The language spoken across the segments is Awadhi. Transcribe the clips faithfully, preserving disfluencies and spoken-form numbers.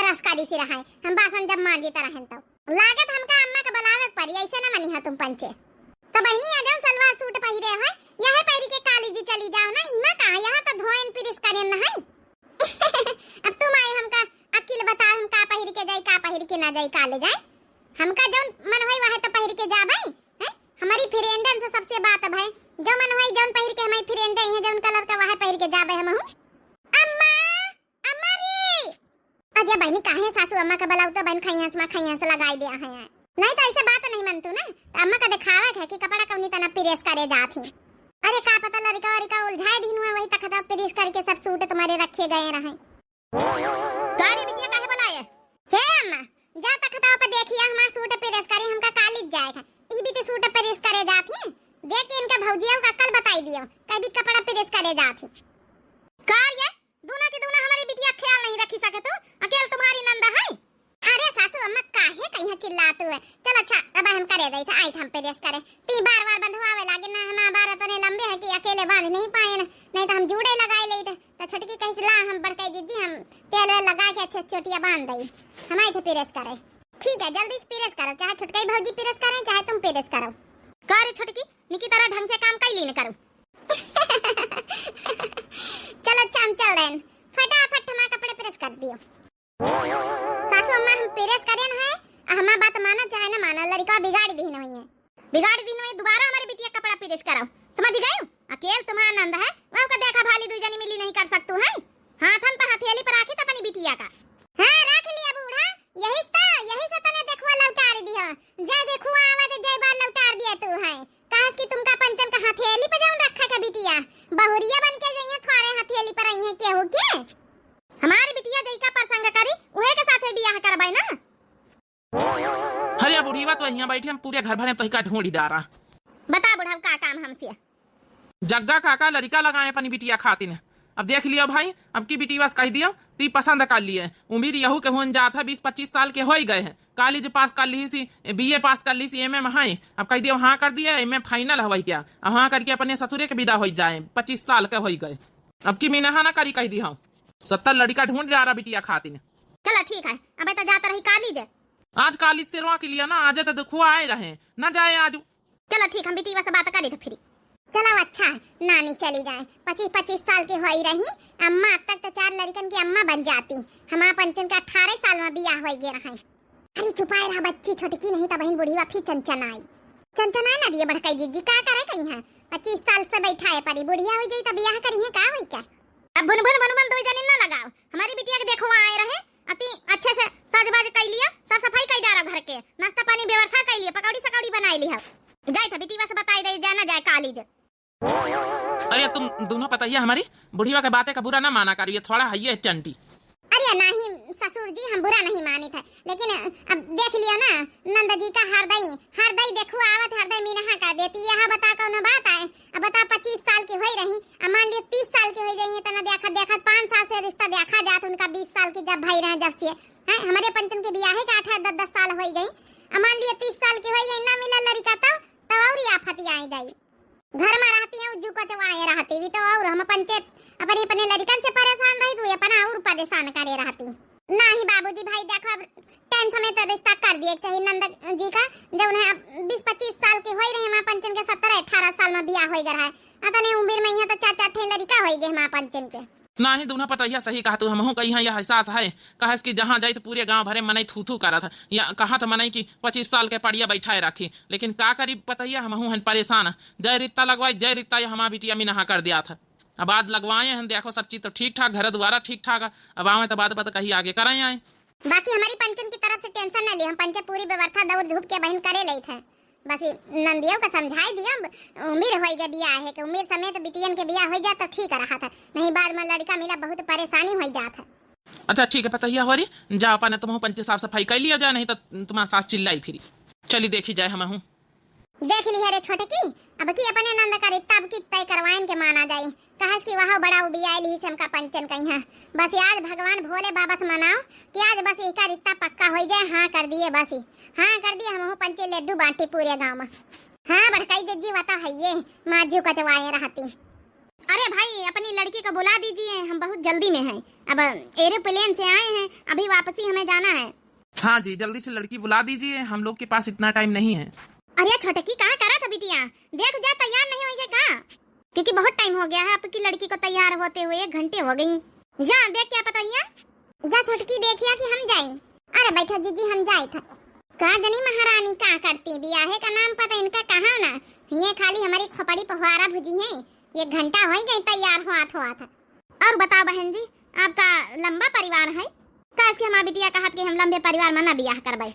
टसकारी से रहा है, हम बासन जब मांजी त रहन तब। लागत हमका अम्मा के बुलावे के पड़ी, ऐसे न मनी है तुम पंचे। तो बहिनी, आ जौन सलवार सूट पहिरे है, यहे पहिर के कॉलेज चली जाओ ना, इमा का है, यहाँ तो धोएन प्रेस करेन न है। अब तुम आए हमका अकिल बताओ, हम का पहिर के जाई, का पहिर के ना जाई कॉलेज, आए? हमका जौन मन होई वहे तो पहिर के जाबे, हैं? हमारी फ्रेंडन से सबसे बात अब है, जो मन होई जौन पहिर के हमारी फ्रेंड आई है, जौन कलर का वहे पहिर के जाबे हमहू। अम्मा, अम्मा रे! अरे बहिनी, काहे सासू अम्मा का बुलाऊ तो बहन खइहस मा खइहस लगाई दिया है। नहीं तो ऐसे बात नहीं मनतू ना, तो अम्मा का दिखावे है कि कपड़ा कौनी तना प्रेस करे जात ही। अरे का पता लड़का वड़का उलझाए दिन हुआ, वही तखता प्रेस करके सब सूट तुम्हारे रखे गए रहे। का रे बिटिया, काहे बुलाए? हे अम्मा, जा तखता पे देखिया हमार सूट प्रेस करे, हमका कॉलेज जाए है। ई बीती सूट प्रेस करे जात ही, देख के इनका भौजिया का अक्ल बताई दियो, कभी कपड़ा प्रेस करे जात ही। का रे, दूना की दूना हमारी बिटिया ख्याल नहीं रखी सके तू, अकेल तुम्हारी नंद है। अरे सासू अम्मा काहे कहीं चिल्लातू है? चल अच्छा, अब हम करे गई था, आई था हम प्रेस करे। ती बार बार बंधवावे लागे ना, हमार बार इतने लंबे हैं कि अकेले बांध नहीं पाए ना, नहीं तो हम जूड़े लगाए लेते। तो छोटकी कहिस ला हम बड़काई जिज्जी हम तेल वेल लगा के अच्छे से चोटिया बांध दई, हम आई थे प्रेस करे। ठीक है, जल्दी से प्रेस करो, चाहे छोटकाई भौजी प्रेस करें चाहे तुम प्रेस करो। का रे छोटकी, निकी तरह ढंग से काम कई लीन करो। चलो अच्छा, हम चल रहे हैं, फटाफट हमारा कपड़े प्रेस कर दियो। सासू अम्मा, हम प्रेस करेन है, आ हमार बात माना चाहे ना माना, लड़का बिगाड़ दीन होई है। बिगाड़ दीन होई, दोबारा हमारे बिटिया कपड़ा प्रेस कराओ, समझ गए? अकेल तुम्हारा नंद है, वह का देखा भाली दुई जनी मिली नहीं कर सकतू है। हाथन पर हथेली पर राखी त अपनी बिटिया का। हाँ, राख लिया बूढ़ा, यही से, यही से तने देखुआ लौटार दिया। जय देखुआ आवा दे, जय बार लौटार दिया तू है। कहस कि तुमका पंचन का हथेली पे जौन रखा का बिटिया, बहुरिया बन के जइहे, थोड़े हथेली पर आई है केहू के। हमारी बिटिया जइका प्रसंग करी, उहे के साथे बियाह करबै ना। अरे बुढ़ीवा तो यहाँ बैठी, हम पूरे घर भरे में तोहिका ढूंढी डारा। बता बुढ़ऊ का काम हमसे? जग्गा काका लड़िका लगाए अपनी बिटिया खातिन। अब देख लियो भाई, अब की बिटिया से कह दियो, ती पसंद कर लिए। उम्र यहू के होन जात है, बीस पच्चीस साल के होई गए हैं। कॉलेज पास कर ली सी, बीए पास कर ली सी, एमए में है। अब कह दियो हाँ कर दिए, एमए फाइनल हवई क्या? अब हाँ करके अपने ससुरे के विदा होई जाए, पच्चीस साल के होई गए। अब की मीनहा ना करी कह दी हम। सत्तर लड़िका ढूंढ डारा बिटिया खातिन। चला ठीक है, अब तो जात रही कॉलेज। आज कॉलेज से रोक लिया ना, आज तो देखो आए रहे, ना जाए आज। चला ठीक, हम बिटिया से बात करी तो फिर। चला अच्छा है, नानी चली जाए, पच्चीस पच्चीस साल की होई रही अम्मा, अब तक तो चार लड़िकन की अम्मा बन जाती। हमार पंचन के अठारह साल में बियाह होई गए रहे। अरे चुपाए रहा बच्ची छोटकी, नहीं तो बहन बुढ़ीवा फिर चनचनाई। चनचनाए ना दिए बड़काई जिज्जी, का करे कहीं है, पच्चीस साल से बैठा है परी, बुढ़िया हो जाई तो बियाह करी है, का होई क्या? अब भुन भुन भुन भुन दो जने ना लगाओ। हमारी बिटिया के देखो आए रहे, अति अच्छे से सजबाज कई लिया, साफ सफाई कई डारा घर के, नाश्ता पानी व्यवस्था कई लिया, पकौड़ी सकौड़ी बनाई लिया। जाए था बिटिया से बताई दे, जाना जाए कॉलेज। अरे तुम दोनों पतैया हमारी बुढ़िया के बातें का बुरा ना माना करिए, थोड़ा है ये टंटी। अरे नहीं ससुर जी, हम बुरा नहीं मानित है, लेकिन अब देख लियो ना, नंद जी का हरदई, हरदई देखो आवत, हरदई मीनहा कर देती। यह बता कौनो बात आए? अब बता, पच्चीस साल की होई रही, अब मान लियो तीस साल की होई जाइए, तना देखत देखत पाँच साल से रिश्ता देखा जात उनका, बीस साल की जब भाई रहे जब से, हैं, हमारे पंचन के बियाहे के आठ आठ दस दस साल होई गई। अब मान लियो तीस साल की होई गई, ना मिला लड़िका तो, तो और ही आफत आई जाई। घर में रहती है, उज्जू कचवाए रहती भी तो, और हम पंचे अपने अपने लड़िकन से परेशान रही, तू अपना और परेशान करे रहती। नहीं बाबूजी भाई, देखो अब टाइम समय तो रिश्ता कर दिए के चाहिए नंद जी का, जो उन्हें अब बीस पच्चीस साल के होई रहे, हमार पंचन के सत्रह अठारह साल में बियाह होई गए रहा है। अतने उम्र में यहाँ तो चार चार ठे लड़िका होई गए हमार पंचन के। नाही, दूना पतैया सही कहत हूँ, हमहूँ कहिया यह एहसास है, कहेस कि जहाँ जाइत पूरे गाँव भरे मनई थू थू करत है, या कहत मनई कि पच्चीस साल के पड़िया बैठाए रखी, लेकिन का करी पतैया, हमहूँ हन परेशान। जय रित्ता लगवाई, जय रित्ता, यह हमार बिटिया मिनहा कर दिया था। अब आज लगवाए हन, देखो सब चीज तो ठीक ठाक, घर द्वारा ठीक ठाक है। अब आवे तो बात बात कही आगे कराए आए। बाकी हमारी पंचन की तरफ से टेंशन न ली, हम पंचे पूरी व्यवस्था दौड़ धूप के बहन करे लेत है। बस ये नंदियों का समझाई दियो, उम्र होई गए बियाह है कि उम्र समेत बिटियन के बियाह हो जाए तो ठीक रहा था, नहीं बाद में लड़का मिला बहुत परेशानी हो जात है। अच्छा ठीक है पतैया होरी, जा अपन तुम पंचे साफ सफाई कर लिया जाए, नहीं तो तुम्हारा सास चिल्लाई फिरी। चली देखी जाए हम हूँ। देख ली है रे छोटकी, अब की अपने नंद का रित्ता अब की तय करवाइन के माना जाई। कहस कि वह बड़ा उबियाइल ही से हमका पंचन कही है। बस आज भगवान भोले बाबा से मनाओ कि आज बस इसका रित्ता पक्का होई जाए। हाँ कर दिए, बस ही हाँ कर दिए, हम पंचे लड्डू बांटी पूरे गाँव में। हाँ बड़काई जिज्जी, वा तो है ये, माजू कचवाए रहती। अरे भाई, अपनी लड़की को बुला दीजिए, हम बहुत जल्दी में हैं। अब एरोप्लेन से आए हैं, अभी वापसी हमें जाना है। हाँ जी, जल्दी से लड़की बुला दीजिए, हम लोग के पास इतना टाइम नहीं है। अरे छोटकी, का करत है बिटिया? देख जा, तैयार नहीं होइगे का? क्योंकि बहुत टाइम हो गया है आपकी लड़की को तैयार होते हुए, एक घंटे हो गई। जा देख, क्या पता हिया। जा छोटकी, देखिया कि हम जाई। अरे बैठा जीजी, हम जाई था। का जनी महारानी का करती, बियाहे का नाम पता इनका कहाँ ना, ये खाली हमारी खोपड़ी पहुआरा भुजी है। एक घंटा होइगे तैयार होत होत। और बताओ बहन जी, आपका लंबा परिवार है? काश कि हमार बिटिया कहत कि हम लंबे परिवार में ना बियाह करबै।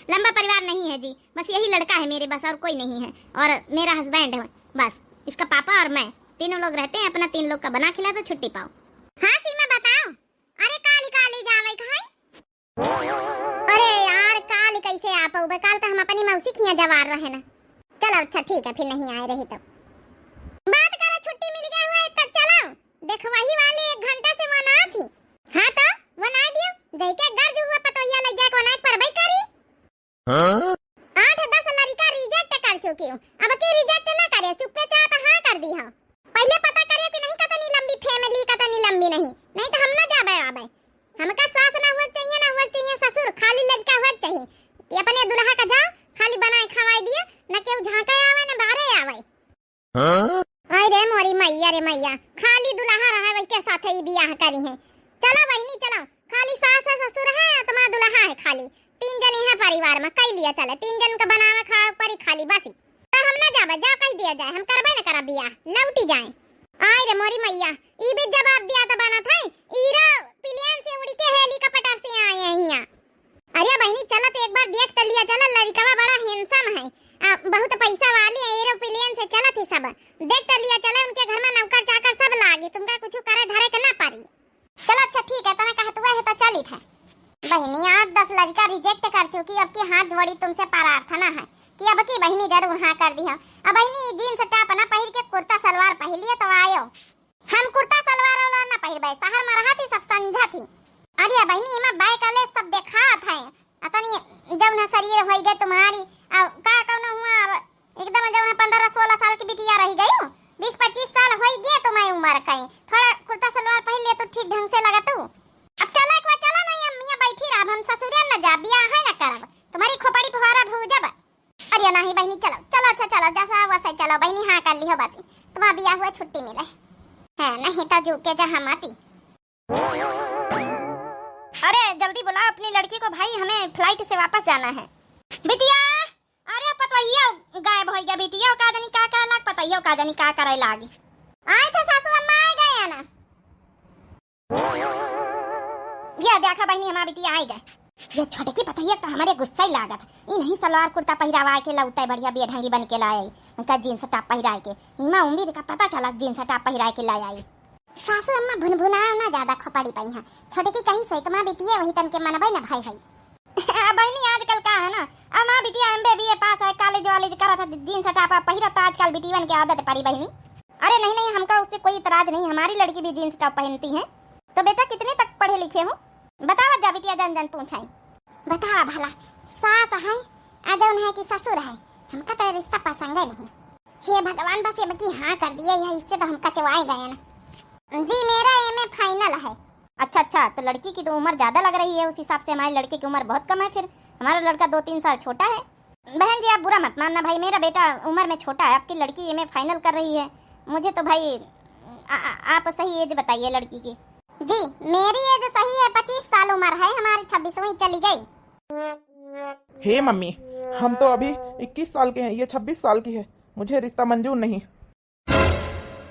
लंबा परिवार नहीं है जी, बस यही लड़का है मेरे बस, और कोई नहीं है। और मेरा हस्बैंड है बस, इसका पापा और मैं, तीनों लोग रहते हैं। अपना तीन लोग का बना खिला दो, छुट्टी पाओ। हाँ सीमा, बताओ। अरे काली काली जावे खाई। अरे यार, काल कैसे आ पउबे? काल तो हम अपनी मौसी खिया जवार रहे ना। चलो अच्छा ठीक है, फिर नहीं आए रहे तो। बात करे छुट्टी मिल गया हुआ है तब चलो। देखो वही वाली एक घंटा से वनात ही। हाँ तो वनाए दियो, जइके गर्ज हुआ पतोहिया ले जाके वनाए परबई करी। हाँ? आठ दस लड़का रिजेक्ट कर चुकी हूँ, अब की रिजेक्ट ना करे, चुप्पे चाप हाँ कर दी हो। पहले पता करे कि नहीं कतनी लंबी फैमिली, कतनी लंबी नहीं, नहीं तो हम ना जाबे आबे। हमका सास ना हुआ चाहिए, ना हुआ चाहिए ससुर, खाली लड़का हुआ चाहिए। ये अपने दुल्हा का जाओ, खाली बनाए खवाए दिए, न केहू झांके आवे, न बाहरे आवे। हाँ? आई रे मोरी मैया रे मैया, खाली दुल्हा रहे वही के साथ ही बियाह करी है। चलो बहिनी चलो, खाली सास है, ससुर है, तुम्हारा दुल्हा है खाली। तीन जने हैं परिवार में, कई लिया चले, तीन जन के बनावे खावे परी खाली बसी। तो हम ना जाबे, जाओ कह दिया जाए, हम करबे न करब बियाह, लौटी जाए। आय रे मोरी मैया, ई भी जवाब दिया तो बनत है, ईरो प्लेन से उड़ के हेलीकॉप्टर से आए हैं हियाँ। अरे बहिनी, चलत एक बार देख तो लिया चला, लड़कवा बड़ा हैंडसम है, आ, बहुत पैसा वाली है, एरोप्लेन से चलत है सब। देख तो लिया चला, उनके घर में नौकर चाकर सब लागे, तुमका कुछ करे धरे के ना पड़ी। चलो अच्छा ठीक है, तना कहतुआ है तो चलित है। बहिनी, आठ दस लड़का रिजेक्ट कर चुकी, अब की हाथ जोड़ी तुमसे प्रार्थना है कि अब की बहिनी जरूर हाँ कर दिहो। अब बहिनी, ई जींस टॉप ना पहिर के कुर्ता सलवार पहिर लिए तो आयो। हम कुर्ता सलवार वाला ना पहिरबे, शहर में रहत ही सब समझत ही। अरे बहिनी, इमा बैक वाले सब देखात है, अतनी जौन है शरीर होई गए तुम्हारी, आ, का कौनो हुआ अब एकदम जौन है पन्द्रह सोलह साल की बिटिया रही गई हो, बीस पच्चीस साल होई गए तुम्हारी उम्र कहीं, थोड़ा कुर्ता सलवार पहिर ले तो ठीक ढंग से लगा तू। अब चला एक बार चला नहीं, हम यहाँ बैठी रहब, हम ससुरे न जा, बियाह है न करब, तुम्हारी खोपड़ी फुहारा भूजब। अरे नहीं बहिनी, चलो चलो, अच्छा चलो, जैसा वैसा चलो बहिनी, हाँ कर लिहो बस, तुम्हारा बियाह हुआ छुट्टी मिले। हाँ, नहीं तो जू के जहाँ माती। अरे जल्दी बुलाओ अपनी लड़की को भाई, हमें फ्लाइट से वापस जाना है। बिटिया, अरे पतोहिया गायब हो गया बिटिया, का जानी का करे लाग, पतोहिया का जानी का करे लागी। आए थे सासू अम्मा, आ गए ना। ये देखा बहिनी, हमार बिटिया आई गए। ये छोटकी पतोहिया तो हमारे गुस्सा ही लागत है। ई नहीं सलवार कुर्ता पहिरावा के लौटे बढ़िया बेढंगी बन के लाए, इनका जींस टॉप पहिराए के। इमा उम्मीद का पता चला जींस टॉप पहिराए के लाए आई। सासू अम्मा भुनभुनाओ ना ज्यादा खोपड़ी पई हैं। छोटकी कही सही, तुम्हार बिटिया वही तन के मनबे ना भाई भाई। बहिनी आजकल का है ना, अब हमार बिटिया एमबीबीए पास है, कॉलेज वॉलेज करत है, जींस टॉप पहिरत, आजकल बिटियन के आदत पड़ी बहिनी। अरे नहीं नहीं, हमका उससे कोई इतराज नहीं, हमारी लड़की भी जींस टॉप पहनती है। तो बेटा कितने तक पढ़े लिखे हो? बतावा जा बिटिया, जन जन पूछाई। बतावा भला, सास है आ जौन है कि ससुर है, हमका तो रिश्ता पसंद ही नहीं। हे भगवान, बस ये बकी हाँ कर दिए, यह इससे तो हम कचवाए गए ना। जी मेरा एमए फाइनल है। अच्छा अच्छा, तो लड़की की तो उम्र ज्यादा लग रही है, उस हिसाब से हमारे लड़के की उम्र बहुत कम है, फिर हमारा लड़का दो तीन साल छोटा है। बहन जी, आप बुरा मत मानना भाई, मेरा बेटा उम्र में छोटा है, आपकी लड़की एमए फाइनल कर रही है। मुझे तो भाई, आ, आ, आप सही एज बताइए लड़की की। जी, मेरी एज सही है, पच्चीस साल उम्र है हमारी, छब्बीसवीं चली गई। हे मम्मी, हम तो अभी इक्कीस साल के हैं, ये छब्बीस साल की है, मुझे रिश्ता मंजूर नहीं।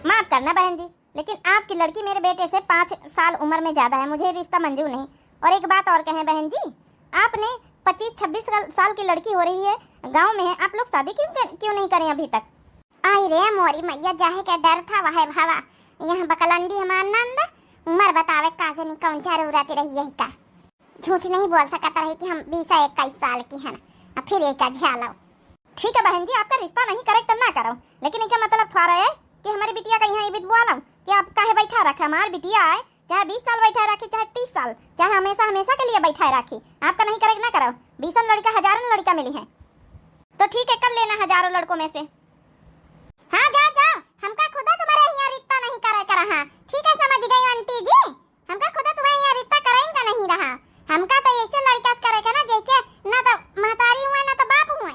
माफ करना बहन जी, लेकिन आपकी लड़की मेरे बेटे से पाँच साल उम्र में ज्यादा है, मुझे रिश्ता मंजूर नहीं। और एक बात और कहें बहन जी, आपने पच्चीस छब्बीस साल, साल की लड़की हो रही है, गांव में है, आप लोग शादी क्यों कर, क्यों नहीं करें अभी तक? आई रे मोरी मैया, जाहे के डर था वह भावा, यहाँ बकलंडी हमार नंद, उम्र बतावे का जनी कौन जरूरत रही यही का। झूठ नहीं बोल सकत रही कि हम बीस इक्कीस साल की हैं, अब फिर एक झेलो। ठीक है बहन जी, आपका रिश्ता नहीं करे तो ना करो, लेकिन इनका मतलब थोड़ा है कि हमारी बिटिया का यहाँ इबित बोलो कि आप काहे बैठा रखे, हमारी बिटिया आए, चाहे बीस साल बैठा रखी, चाहे तीस साल, चाहे हमेशा हमेशा के लिए बैठा रखी, आपका नहीं करे ना करो। बीसन लड़का हजारन लड़का मिली है, तो ठीक है, कर लेना हजारों लड़कों में से। हाँ जाओ जाओ, हमका खुदा तुम्हारे हाँ, ठीक है, समझ गई आंटी जी। हमका खुदा तुम्हें ये रिश्ता कराइन का नहीं रहा। हमका तो ऐसे लड़का से करे के ना, जेके ना तो महतारी हुए, ना तो बाप हुए।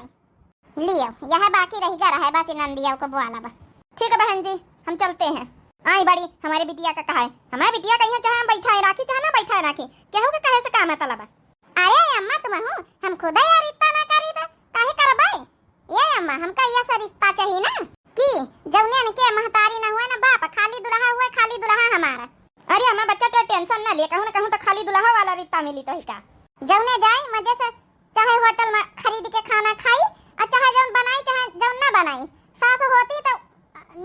लियो, यह बाकी रहिगा रहे, बस नंदिया को बुआला बा। ठीक है बहन जी, हम चलते हैं। आई बड़ी, हमारे बिटिया का कहा है, हमारे बिटिया का यहाँ चाहे हम बैठाए राखी, चाहे ना बैठाए राखी, केहू के कहे से का मतलब है? अरे अम्मा, तुम हो, हम खुदा ये रिश्ता ना करी तो काहे करबै? ये अम्मा, हमका ये सा रिश्ता चाहिए ना कि जौने इनके महतारी ना हुए ना बाप, खाली दुल्हा हुए, खाली दुल्हा हमारा। अरे अम्मा, बच्चा तो टेंशन ना ले, कहूँ ना कहूँ तो खाली दुल्हा वाला रिश्ता मिली तो ही का। जौने जाई मजे से, चाहे होटल में खरीद के खाना खाई, और चाहे जौन बनाई, चाहे जौन ना बनाई, सास होती तो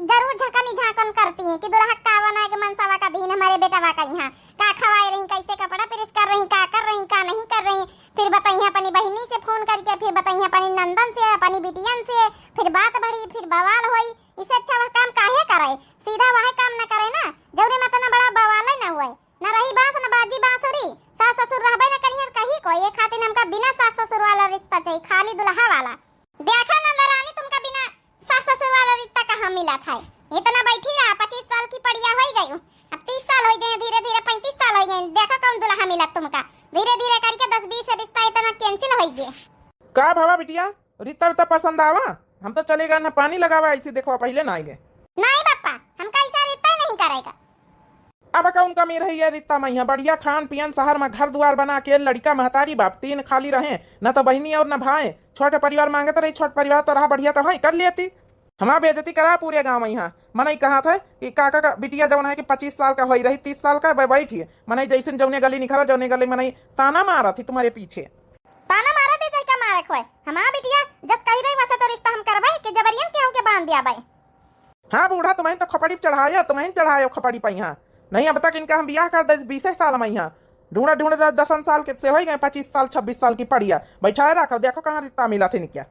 जरूर झकनी झाकन करती कि दुल्हा का बनाए के मनसावा का दिन हमारे बेटवा का यहाँ का खवाए रही, कैसे कपड़ा प्रेस कर रही, का कर रही, का नहीं कर रही। फिर बताइए अपनी बहिनी से फोन करके, फिर बताइए अपनी नंदन से, अपनी बिटियन से, फिर बात बढ़ी, फिर बवाल होई। इससे अच्छा वह काम काहे करे, सीधा वह काम न करे ना, जौने में इतना बड़ा बवाल न हुए, न रही बांस न बाजी बांसुरी, सास ससुर रहबे न करिहन कहीं कोई। ये खातिर हमका बिना सास ससुर वाला रिश्ता चाहिए, खाली दुल्हा वाला। देखो नंदरानी, तुमका बिना सास ससुर वाला रिश्ता कहाँ मिलत है? इतना बैठी रहा, पच्चीस साल की पड़िया होई गई, अब तीस साल होई गए, धीरे धीरे पैंतीस साल होई गए। देखो कौन दुल्हा मिलत तुमका, धीरे धीरे करके दस बीस रिश्ता इतना cancel होई गए। का भवा बिटिया, रिश्ता उतना पसंद आवा? हम तो चले गए ना पानी लगावा, ऐसे देखो पहले ना आएंगे। नहीं पापा, हमका ऐसा रिश्ता ही नहीं करेगा। अब का उनका में रही ये रिश्ता में, यहाँ बढ़िया खान पियन, शहर में घर दुआर बना के, लड़का महतारी बाप तीन खाली रहे, न तो बहिनी और न भाई। छोटे परिवार मांगत रही, छोट परिवार तो रहा बढ़िया, तो भाई कर लेती। हमार बेइज्जती करा पूरे गाँव में यहाँ। मनई कहा था कि काका का बिटिया जौन है कि पच्चीस साल का होई रही, तीस साल का बै-, बैठी है। मनई जैसे जौने गली निखरा, जौने गली मनई ताना मारा थी तुम्हारे पीछे। ताना मारा थे चाहे का मारे खोए, हमार बिटिया जस कही रही वैसे तो रिश्ता हम करबे कि जबरियन केहू के बांध दिया भाई। हाँ बूढ़ा, तुम्हें तो खपड़ी चढ़ाया, तुम्हें चढ़ायो खपड़ी पे यहाँ। नहीं अब तक इनका हम बियाह कर दे बीसे साल में यहाँ। ढूंढा ढूंढा जा, दसन साल के से होई गए, पच्चीस साल, छब्बीस साल की पड़िया बैठाए रखो, देखो कहाँ रिश्ता मिला थे क्या।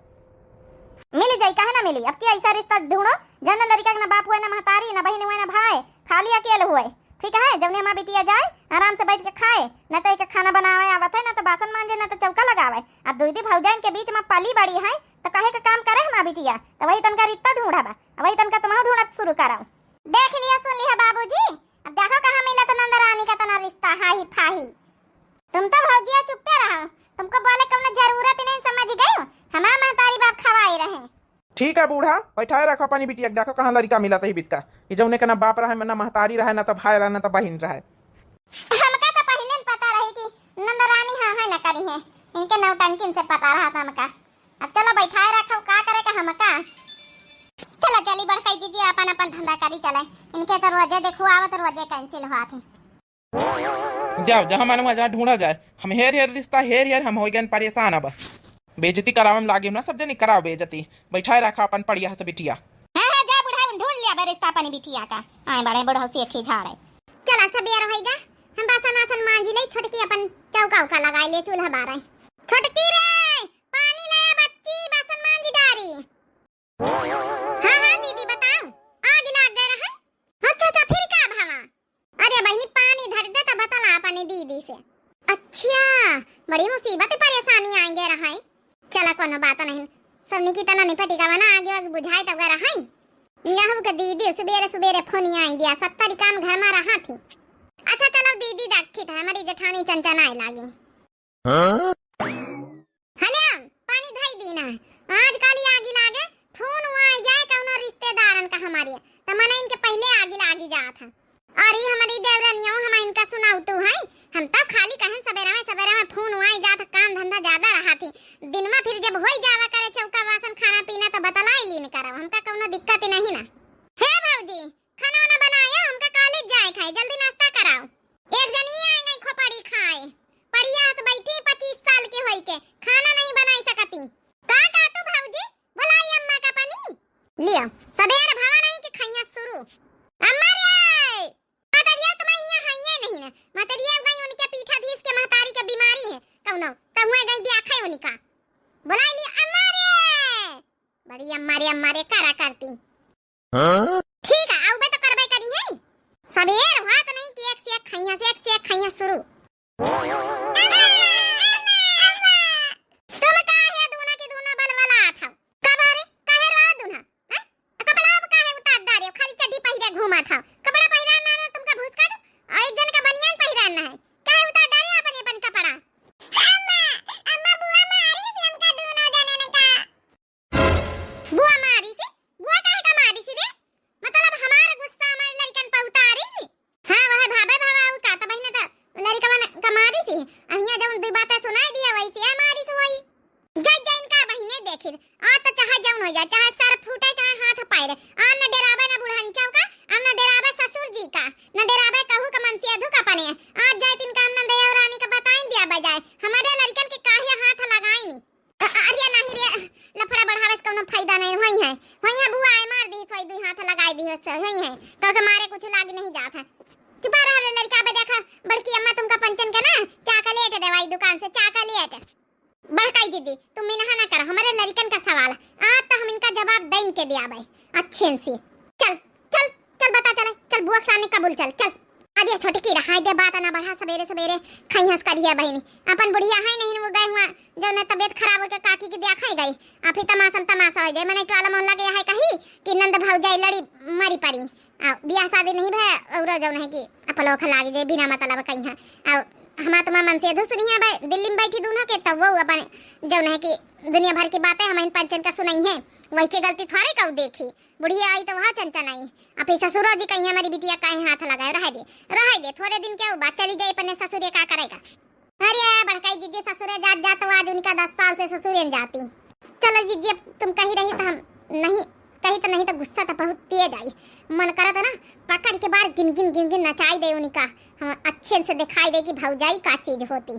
मिल जाई, काहे ना मिली? अब की ऐसा रिश्ता ढूंढो, जौन लड़का के ना बाप हुए, ना महतारी, ना बहिन हुए, ना भाई, खाली अकेल हुए। ठीक है, जौने माँ बिटिया जाए, आराम से बैठ के खाए, ना तो एक खाना बनावे आवत है, ना तो बासन मांजे, ना तो चौका लगावे। अब दीदी भौजाइन के बीच में पली बड़ी है, तो कहे के काम करे माँ बिटिया, तो वही तनका रिश्ता ढूंढा बा, वही तनका तुम्हारा ढूंढत शुरू कराओ। देख लिया, सुन लिया बाबूजी, अब देखो कहाँ मिला तो नंदरानी का तना रिश्ता हाही फाही। तुम तो भौजिया चुप्पे रहो, तुमको बोले कौनो जरूरत ही नहीं, समझ गए? हमार महतारी बाप खवाए रहे। ठीक है बूढ़ा, बैठाए रखो अपनी बिटिया के, देखो कहाँ लड़का मिला तही बिटका, कि जौने के ना बाप रहे, ना महतारी रहे, ना तो भाई रहे, ना तो बहिन रहे। हमका तो पहिले न पता रही कि नंदरानी हाँ है न करी है, इनके नौटंकिन से पता रहा था हमका। अब चलो बैठाए रखो, का करे का हमका। चलो चली बड़काई दीदी, अपन अपन धंधा करी चले, इनके तो रोजे देखो आवत रोजे cancel हुआ थे। जाओ, जहाँ मालूम है, जहाँ ढूंढा जाए। हम हेर हेर रिश्ता, हेर हेर हम हो गए परेशान अब। बेइज्जती करावे में लागे ना सब जनी, कराओ बेइज्जती। बैठाए रखा अपन पड़िया से बिटिया। हाँ, हाँ, जा बुढ़ा, ढूंढ लिया बे रिश्ता अपनी बिटिया का। आए बड़े बुढ़ऊ से एक ही झाड़े। चला सबेर होइगा, हम बासन आसन मांजी ले, छोटकी अपन चौका उका लगाई ले, चूल्हा बारे। छोटकी रे, पानी लाया बच्ची, बासन मांजी डारी। हाँ, हाँ दीदी, बताओ, आग लाग गए रहे? अच्छा, अच्छा, फिर का भवा? अरे बहिनी, पानी धर दे, तब बतला अपने दीदी से। अच्छा, बड़ी मुसीबत परेशानी आई गए रहे। चला, कोनो बात नहीं, सबनी की तना निपटी का बना, आगे आगे बुझाए तब गए रहे। यहू के दीदी सुबेरे सुबेरे फोन आई दिया, सत्तरी काम घर में रहा थी। अच्छा, चलो दीदी, देखी था हमारी जेठानी चंचन आए लागी। हाँ? हले, पानी धई दीना। आज काली आगी लागे, फोन हुआ आई जाए कौनो रिश्तेदारन का हमारे, त मने इनके पहिले आगी लागी जात है। और ई हमारी देवरनियो हम इनका सुनाऊ तू है, हम तो खाली कहन सबेरा में, सबेरा में फोन हुआ आई जात, काम धंधा ज्यादा रहा थी। दिन में फिर जब होई जावा करे चौका बासन खाना पीना तो बतलाई लीन करब, हमका कौनो दिक्कत ही नहीं ना। हे भौजी, खाना वाना बनाया, हमका कॉलेज जाए खाए, जल्दी नाश्ता कराओ। एक जनी आई गई खोपड़ी खाए, पड़िया से बैठी पच्चीस साल के होई के, खाना नहीं बनाई सकती। का का तू भौजी, बुलाई अम्मा का पानी। लियो, सबेर भवा नहीं कि खैया शुरू। अम्मा रे, मतरिया तुम्हें यहाँ हइये नहीं ना, मतरिया गई उनके पीठा धीस के महतारी के बीमारी है, कौनो, तब हुए गई दिया खाए उनका। बुलाई ली अम्मा रे, बड़ी अम्मा रे, अम्मा रे करा करती। हाँ? ठीक है, आउबे तो करबे करी है। सबेर हुआ तो नहीं कि एक से एक खैया से एक से एक खैया शुरू। तुम काहे दूना की दूना बलबलात हो? का बारे? काहे रोआ दूना? हैं? आ कपड़ा अब काहे उतार डारे? खाली चड्डी पहिरे घूमत हो। कपड़ा पहिरा ना दुकान से चाह का लिए आए। बड़काई दीदी, तुम मिनहा ना करो, हमरे लड़िकन का सवाल। आज तो हम इनका जवाब दइन के दियाबे, अच्छे से। चल, चल, चल बता चले, चल बुआ के सामने कबूल चल, चल। अब ये छोटकी रहा दे बात ना बढ़ा, सबेरे सबेरे खाई हंस करिया बहिनी। अपन बुढ़िया है नहीं, वो गए हुआ जौन तबीयत खराब होके काकी के दिया खाई गई। आ फिर तमाशा में तमाशा हो जाए, मने टोला मोहल्ला के यहाँ कही कि नंद भौजाई लड़ी मरी पड़ी। आ बियाह शादी नहीं भे, और जौन है कि अपलोख लाग जाए बिना मतलब कहीं। आ हमार तुम्हार मन से धु सुनी है भाई, दिल्ली में बैठी दूना के, तब वो अपन जौन है कि दुनिया भर की बातें हम इन पंचन का सुनाई है, वही के गलती थोड़े कहू देखी। बुढ़िया आई तो वहाँ चंचन आई। अब फिर ससुरो जी कहीं हमारी बिटिया काहे हाथ लगाए, रह दे, रह दे, थोड़े दिन क्या हुआ, चली जाए अपने ससुरे, का करेगा। अरे बड़काई जीजी ससुरे जात जात, तो आज उनका दस साल से ससुरे न जाती। चलो जीजी, अब तुम कही रही तो हम नहीं, कही तो नहीं तो गुस्सा तो बहुत तेज आई। मन करत है ना, पकड़ के बार गिन गिन गिन गिन नचाई दे उनका, हम अच्छे से दिखाई दे कि भौजाई का चीज होती।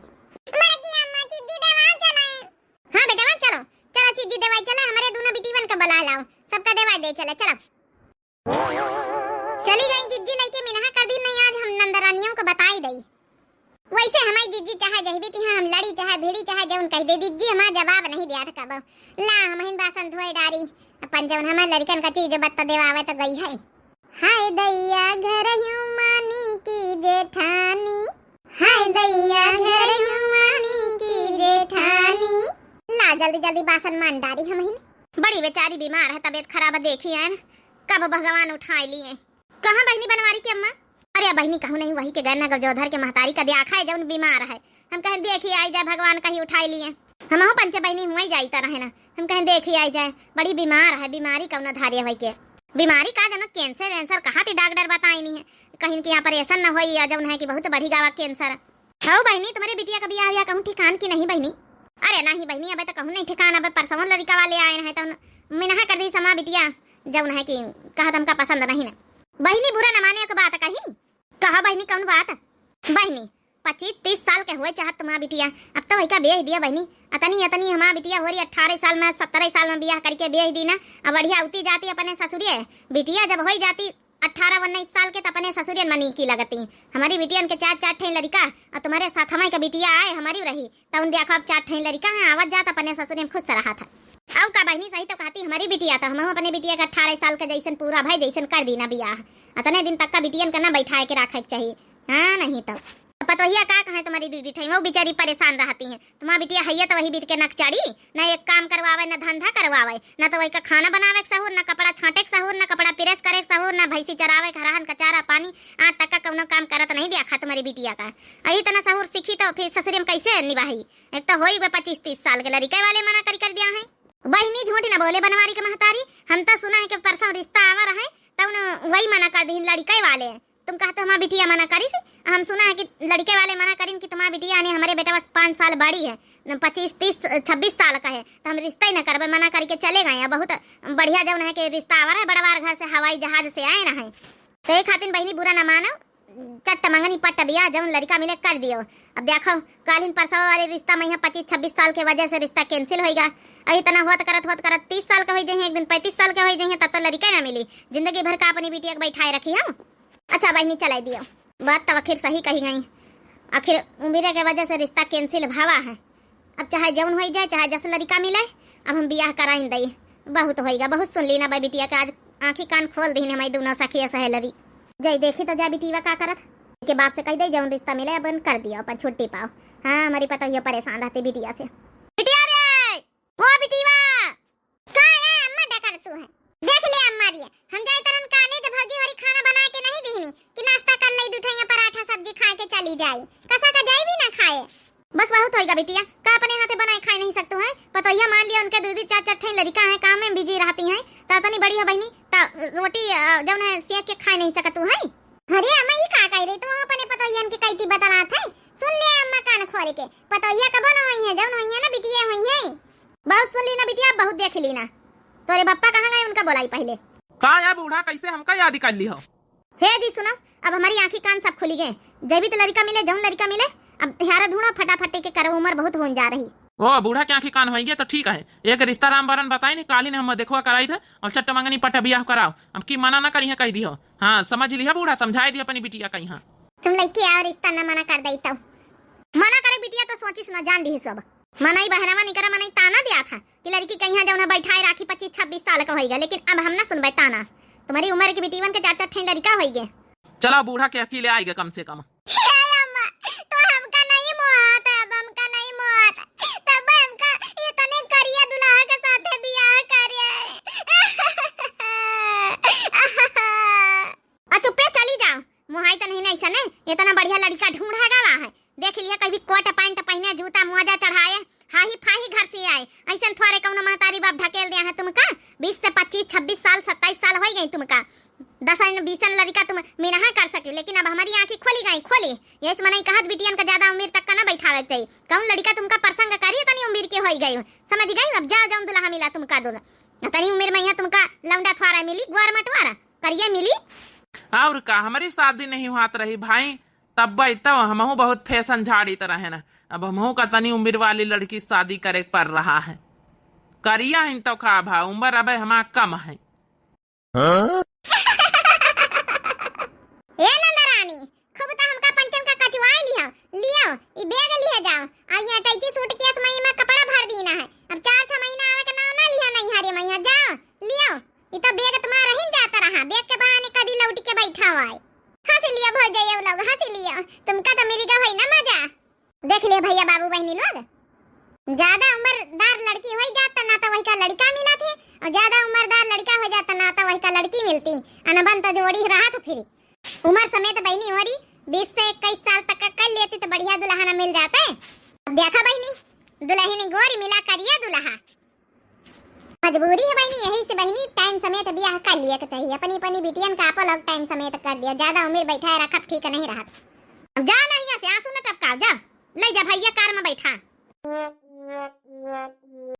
बड़की अम्मा, जीजी देवाल चले। हाँ बेटा, चलो, चलो जीजी देवाई चले, हमारे दोनों बिटीवन का बुला लाओ, सबका देवाई दे चले, चलो। चली गई जिज्जी लइके मिनहा कर दी, नहीं आज हम नंदरानियों को बताई दई। वैसे हमारी जिज्जी चाहे जहबी तिहा हम लड़ी, चाहे भिड़ी, चाहे जौन कह दे, जिज्जी हमार जवाब नहीं दिया था कबो। ला, हम हिन बासन धोए डारी, अपन जौन हमार लड़िकन का चीज बत्ता देवावे तो गई है। हाय दैया घर हूँ मानी की जेठानी, हाय दैया घर हूँ मानी की जेठानी। ला, जल्दी जल्दी बासन मान डारी हम हिन। बड़ी बेचारी बीमार है, तबीयत खराब है, देखी है, कब भगवान उठाए लिए। कहाँ बहिनी बनवारी के अम्मा? अरे बहिनी कहूँ नहीं, वही के गए ना गजोधर के महतारी का द्याखा है जौन बीमार है। हम कहें देखी आई जाए, भगवान कहीं उठाए लिए। हमहू पंचे बहिनी हुआ ही जाई तरह है ना, हम कहें देखी आई जाए, बड़ी बीमार है, बीमारी कौन धारिया हुई के। बीमारी का जनक कैंसर वैंसर कहा थी डॉक्टर बताई नहीं है, कहीं कि यहाँ पर ऐसा न होई या जौन है कि बहुत बढ़ी गावा कैंसर। हौ बहिनी, तुम्हारे बिटिया का बियाह हुआ कहूँ ठिकान की नहीं बहिनी? अरे नहीं बहिनी, अबे तो कहूँ नहीं ठिकान, अबे परसों लड़िका वाले आए हैं तो मिनहा कर दी समा बिटिया, जौन है कि कहत हमका पसंद नहीं ना। बहिनी बुरा न माने एक बात कही। कहा बहिनी कौन बात? बहिनी पच्चीस तीस साल के हुए चाहत तुम्हारा बिटिया, अब तो वही का बेच दिया बहिनी। अतनी अतनी हमारा बिटिया हो रही अठारह साल में, सत्रह साल में बियाह करके बेच दी ना। अब बढ़िया उती जाती अपने ससुरिये, बिटिया जब हो जाती अठारह उन्नीस साल के त अपने ससुरियन मनी की लगती। हमारी बिटियन के चार चार ठे लड़िका और तुम्हारे साथ हमारी का बिटिया आए हमारी रही, त उन देखो अब चार ठे लड़िका हैं, आवत जात अपने ससुरियन खुश रहा था। अउ का बहिनी सही तो कहती हमारी बिटिया, तो हम अपने बिटिया का अठारह साल का जैसन पूरा भाई जैसन कर दी ना बियाह। अतने दिन तक का बिटियन का ना बैठाए के रखे के चाहिए, हाँ नहीं तो। पतोहिया का कहे तुम्हारी दीदी ठई, वो बेचारी परेशान रहती हैं। तुम्हार बिटिया हइया तो वही बीत के नक चढ़ी, न एक काम करवावे, न धंधा करवावे, न तो वही का खाना बनावे के सहूर, न कपड़ा छांटे के सहूर, न कपड़ा प्रेस करे के सहूर, न भैंसी चरावे के हराहन का चारा पानी, आज तक का कौनो काम करत नहीं देखा तुम्हारी बिटिया का। अही इतना सहूर सीखी तो फिर ससुरी में कैसे निभाई? एक तो होई गए पच्चीस तीस साल के लड़िके वाले मना करी कर दिया है। बहिनी झूठ न बोले बनवारी के महतारी, हम तो सुना है कि परसों रिश्ता आवा रहे, तब न वही मना कर दी लड़िके वाले। तुम कहते हो हमार बिटिया मना करी से? हम सुना है कि लड़िके वाले मना करिन कि तुम्हार बिटिया ने हमारे बेटा बस पाँच साल बड़ी है, न पच्चीस, तीस, छब्बीस साल का है, तो हम रिश्ता ही न करबे, मना करके चले गए हैं। बहुत बढ़िया जौन है कि रिश्ता आवा रहे, बड़वार घर से हवाई जहाज से आए ना है। तो ये खातिर बहिनी बुरा न मानो, चट्ट मंगनी पट्ट बियाह जौन लड़िका मिले कर दियो। अब देखो कालिन परसवा वाले रिश्ता में यहाँ पच्चीस छब्बीस साल के वजह से रिश्ता cancel होइगा। अही इतना होत करत होत करत तीस साल के हो जाइए, एक दिन पैंतीस साल के हो जाइए, तब तो लड़िका ना मिली। जिंदगी भर का अपनी बिटिया के बैठाए रखी हम। अच्छा बहिनी चलाई दियो। बात तो आखिर सही कही गई, आखिर उम्र के वजह से रिश्ता cancel भावा है। अब चाहे जौन होई जाए, चाहे जस लड़िका मिले, अब हम बियाह कराइन दई। बहुत होइगा, बहुत सुन ली ना बा बिटिया के, आज आँखी कान खोल दीन हमारी दोनों सखिया सहेलरी। जय देखी तो जा बिटिया का करत, के बाप से कह दे जौन रिश्ता मिले अपन कर दियो, अपन छुट्टी पाओ। हाँ हमारी पतोहिया परेशान रहती बिटिया से। बिटिया रे, ओ बिटिया, का है अम्मा डकर तू है? देख ले अम्मा रे, हम जाए तरन कॉलेज, भौजी होरी खाना बना के नहीं दीनी कि नाश्ता कर ले, दू ठैया पराठा सब्जी खाए के चली जाए, कसा का जाए भी ना खाए। बस बहुत होइगा बिटिया, का अपने हाथे बनाए खाए नहीं सकतू है? पतोहिया मान लिया उनके दू दू चार चार ठे लड़िका है, काम में बिजी रहती हैं, तो इतनी बड़ी हो बहिनी, तो रोटी अ, जौन है सेक के खाए नहीं सकतू है। अरे अम्मा, ई का कह रही तू? अपने पतोहियन के कैती बतलात है। सुन ले अम्मा कान खोल के, पतोहिया कबो न होई है, जौन होई है ना बिटिया होई है। बहुत सुन ली ना बिटिया, बहुत देख ली ना। तोरे बप्पा कहाँ गए, उनका बोलाई पहले। का या बूढ़ा, कैसे हमका याद कर ली हो? हे जी सुनो, अब हमारी आँखी कान सब खुली गए। जैवी तो लड़िका मिले, जौन लड़िका मिले, अब ह्यारा ढूंढा फटाफट के करो, उम्र बहुत होन जा रही। ओ बूढ़ा के आँखी कान होई गए तो ठीक है, एक रिश्ता राम बरन बताई नहीं, काली ने हम देखवा कराई थे और चट्ट मंगनी पट बियाह कराओ। अब की मना ना करी है, कह दियो। हाँ समझ लिया बूढ़ा, समझाई दिया अपनी बिटिया कहीं। हाँ तुम लड़की आओ, रिश्ता ना मना कर दई तो। मना करे बिटिया तो सोचिस ना, जान लिही सब। मनई बहरवा निकरा मनई ताना दिया था कि लड़की कहीं जौन बैठाए राखी, पच्चीस छब्बीस साल का होइगा, लेकिन अब हम ना सुनबे ताना। तुम्हारी उम्र के बिटिवन के चार चार ठे लड़का होइगे। चला बूढ़ा के अकेले आइगे कम से कम। हे अम्मा, तो हमका नहीं मोहत, अब हमका नहीं मोहत। तब हमका ये तने करिया दुल्हा के साथे बियाह करे। आ चुप्पे चली जाओ, मोहाई तो नहीं, नहीं सने, इतना बढ़िया लड़का ढूंढा गवा है। देख लिया, कभी कोट पैंट पहने, जूता मोजा चढ़ाए, हाही फाही घर से आए। ऐसन थोड़े कौनो महतारी बाप ढकेल दिया है तुमका। बीस से पच्चीस, छब्बीस साल, सत्ताईस साल होइगे तुमका। दसन बीसन लड़का तुम मिनहा कर सकियो, लेकिन अब हमारी आँखी खोली गई, खोली। यही से मनई कहत बिटियन का ज्यादा उम्र तक का ना बैठावे के चाहिए। कौन लड़का तुमका पसंद करी, तनी उम्र के होई गई, समझ गई। अब जाओ, जौन दुल्हा मिला तुमका दुल्हा, तनी उम्र में यहाँ तुमका लौंडा थोड़ा मिली, ग्वार मटवारा करिए मिली। और का, हमारी शादी नहीं हुआत रही भाई, तब भाई तो हमहू बहुत फैशन झाड़ी तरह है ना। अब हमहू का तनी उम्र वाली लड़की शादी करे पड़ रहा है। करिया हिन तो का भा, उम्र अबे हमार कम है। हाँ? ए नंदरानी, खूब तो हमका पंचन का कचवाए लिहो, लियो, ई बैग लिहे जाओ, और ये अटैची सूटकेस में इमा कपड़ा भर दीना है। अब चार छह महीना आवे के नाम ना लिहो नहीं हरे मैया, जाओ, लियो। ई तो बैग तुम्हारा रहिन जाता रहा, बैग के बहाने कदी लौट के बैठा हुआ है। हंस लियो भौजैया लोग, हंस लियो, तुमका तो मिल गया है ना मजा। देख लियो भैया बाबू बहनी लोग, ज्यादा उम्रदार लड़की होई जात त ना तो वही का लड़का मिलत है, और ज्यादा उम्रदार लड़का हो जात त ना तो वही का लड़की मिलती। अनबन तो जोड़ी रहा तो फिर उम्र समेत बहनी होरी बीस से इक्कीस साल तक का कर लेती तो बढ़िया दुल्हन मिल जाते। अब देखा बहनी, दुल्हन गोरी मिला करिया दुल्हा। मजबूरी है बहनी, यही से बहनी टाइम समेत बियाह कर लिया के चाहिए। अपनी अपनी बिटियन का आपो लोग टाइम समेत कर लिया, ज्यादा उम्र बैठाए रखब ठीक नहीं रहत। अब जा नहीं यहाँ से, आंसू न टपकाओ, जा, ले जा भैया कार में बैठा।